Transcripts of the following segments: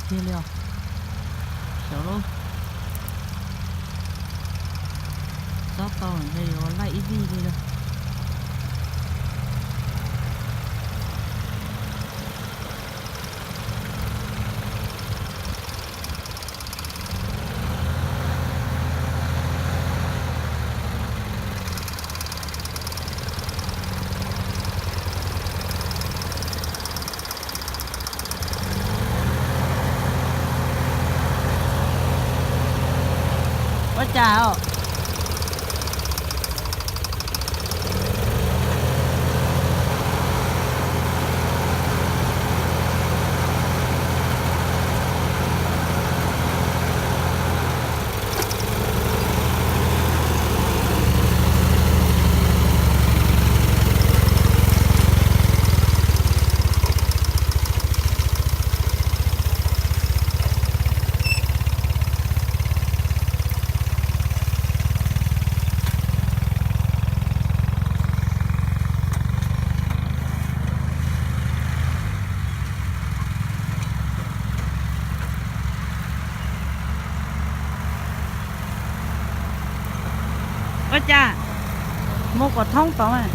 kiag li os. Xyov lub tsob tau ntshe yuav laij ib vij li lawm. Ua cas os? Ua cas mus kom thoob tod mas.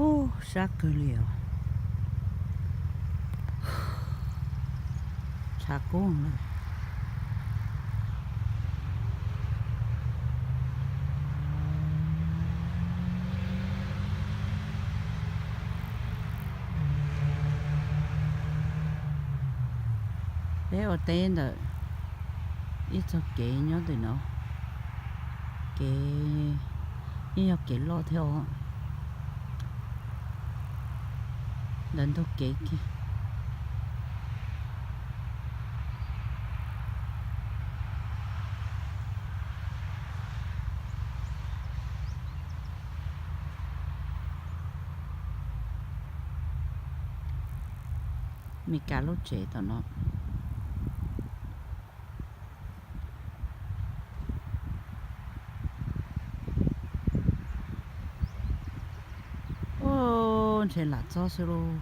Ub, sab kawg li os. Tshav kub na. Peb ua teb ntawm ib txoj kev nyob ntawm no, kev yeej yog kev loj thiab os. Ntawm ntug kev kiag. Mes kas lub tsev tom no. Ub, ntshe lam txog xwb lauj.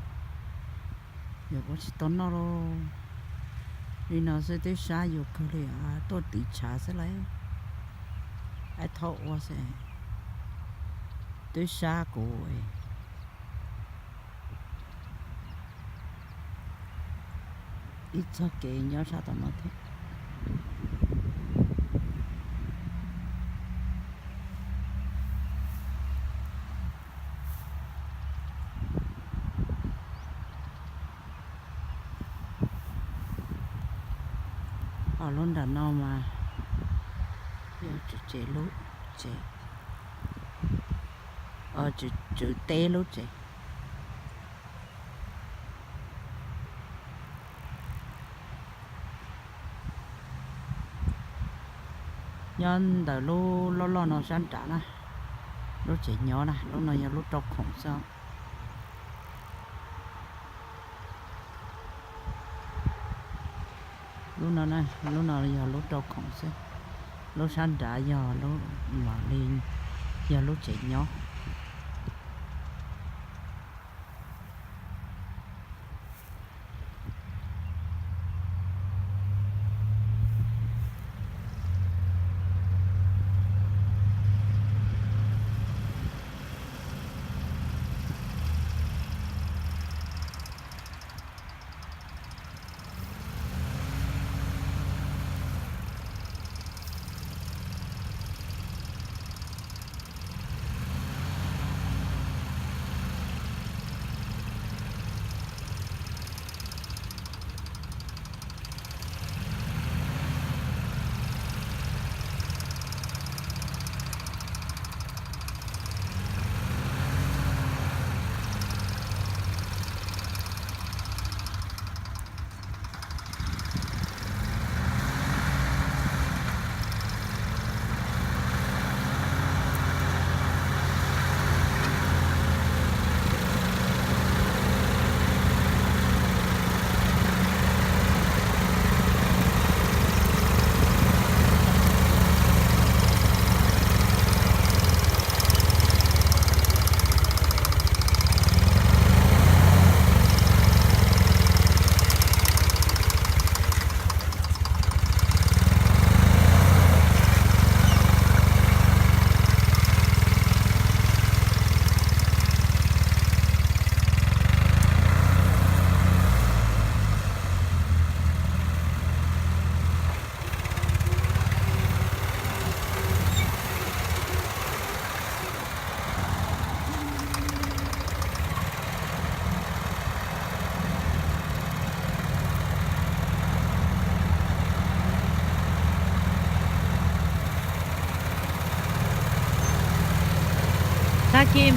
Yuav ua tsis tau noj lauj. Li no xwb twb sab yus kawg li, tuaj tiv tshav xwb lauj. Aib thaub ua xwb, twb sab kuv. Ib txoj kev nyob sab tom no thiab. Os, lub nram no mas yog tswv tsev lub tsev, tswv teb lub tsev. Nyob ntawm lub loj loj no sab nrad na, lub tsev nyob na, lub no yog lub rau khoom xwb. Lub no, lub no yog lub rau khoom xwb, lub sab nrad yog lub, mam li yog lub tsev nyob.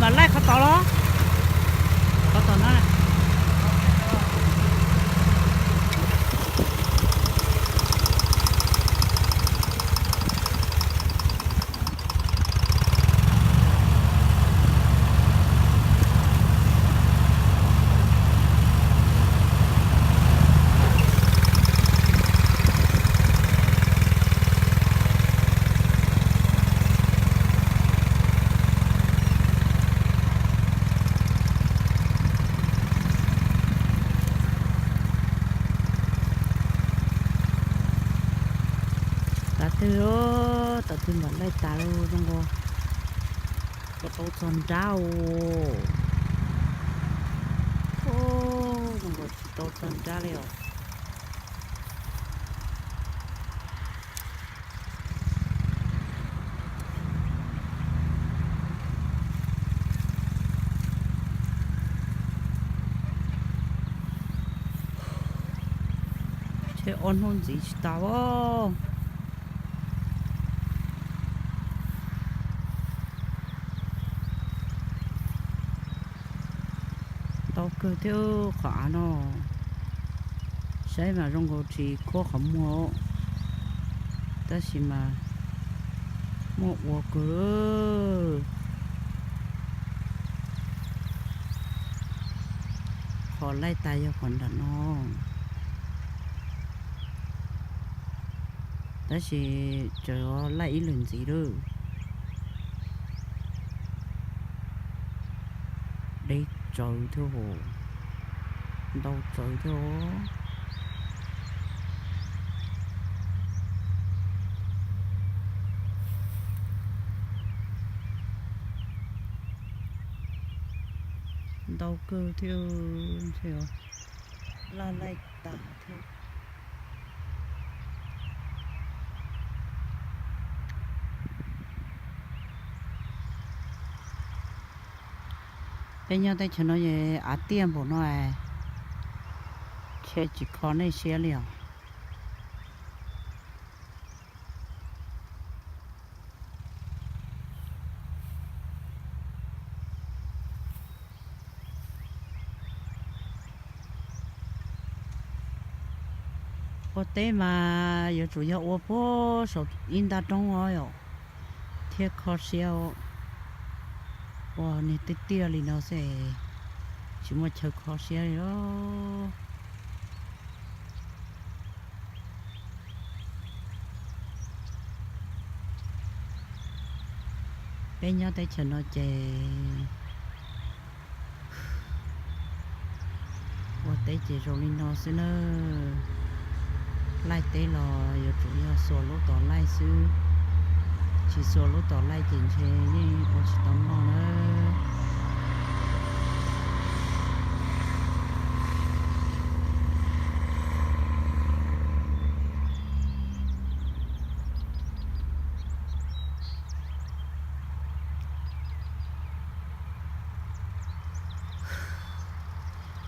Mam laij qhov tod los? Qhov tod no. Tav twg, tav twg mam laij tas li zoo nkaus tsis tau txog nrab os. Zoo nkaus tsis tau txog nrab li os. Tshe ob hnub ntxiv tsis tas os. Ntau kawg thiab qhov av no, saib mas zoo nkaus tsis khuab qhov muag, tab sis mas muaj ua kawg. Qhov laij tas yog qhov nram no, tab sis tseem laij ib lwm ntxiv lawm. Deb tsawv thiab, ntau tsawv thiab. Ntau kawg thiab, laj laij tas thiab. Peb nyob teb chaws no es av tiaj npaum no, tshe tsis kho nej siab li os. Ua teb mas yuav tsum yog ua puag saum ib nta roob os yom, thiaj kho siab. Ua niag tiaj tiaj li no xwb, tsis muaj chaw kho siab li os. Peb nyob teb chaws no ces ua teb ces zoo li no xwb nawb. Laij teb los yuav tsum yog xuas lub tom laij xwb, tsis xuas lub tom laij ces ntshe yeej ua tsis tau noj nawb.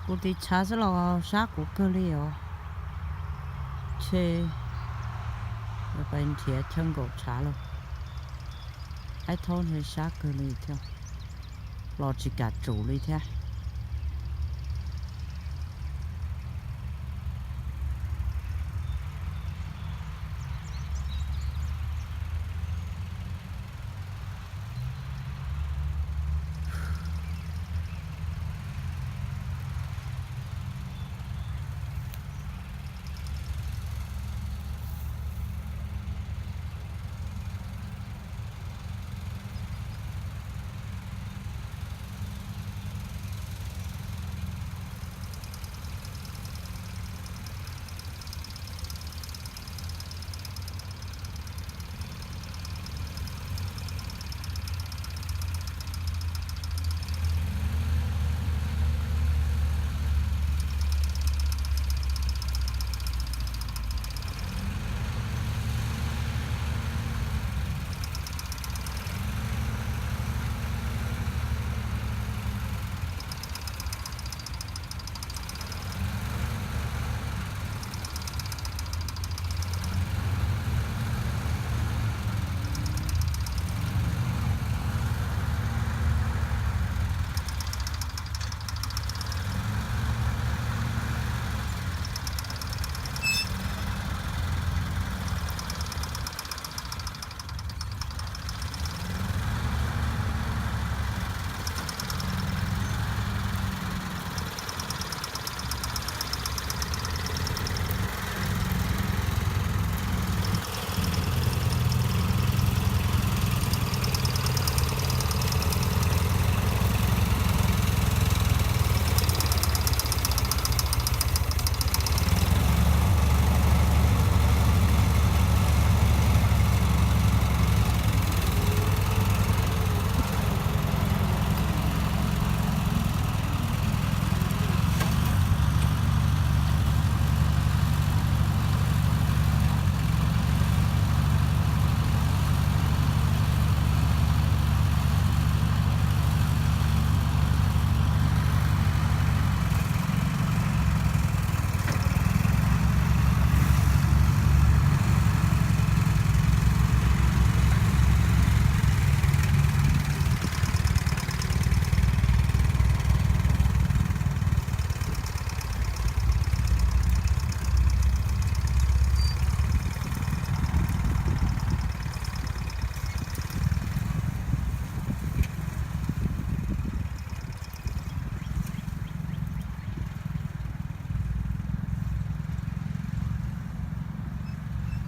Kuv tiv tshav xwb los sab kuv kawg li os. Tshe, pais nrhiav chaw nkaum tshav los, aib thaub ntshe sab kawg li thiab, los tsis kam tsum li thiab.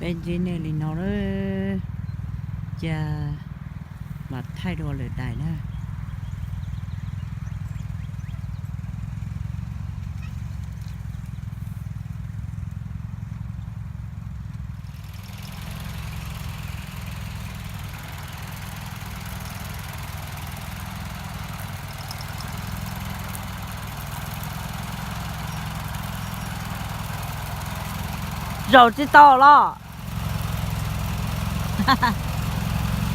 Ntsis nej li no lawm, cia mas thaij dua lwm daim na. Zaum tsis tau los?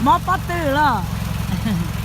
Mob pob tw los?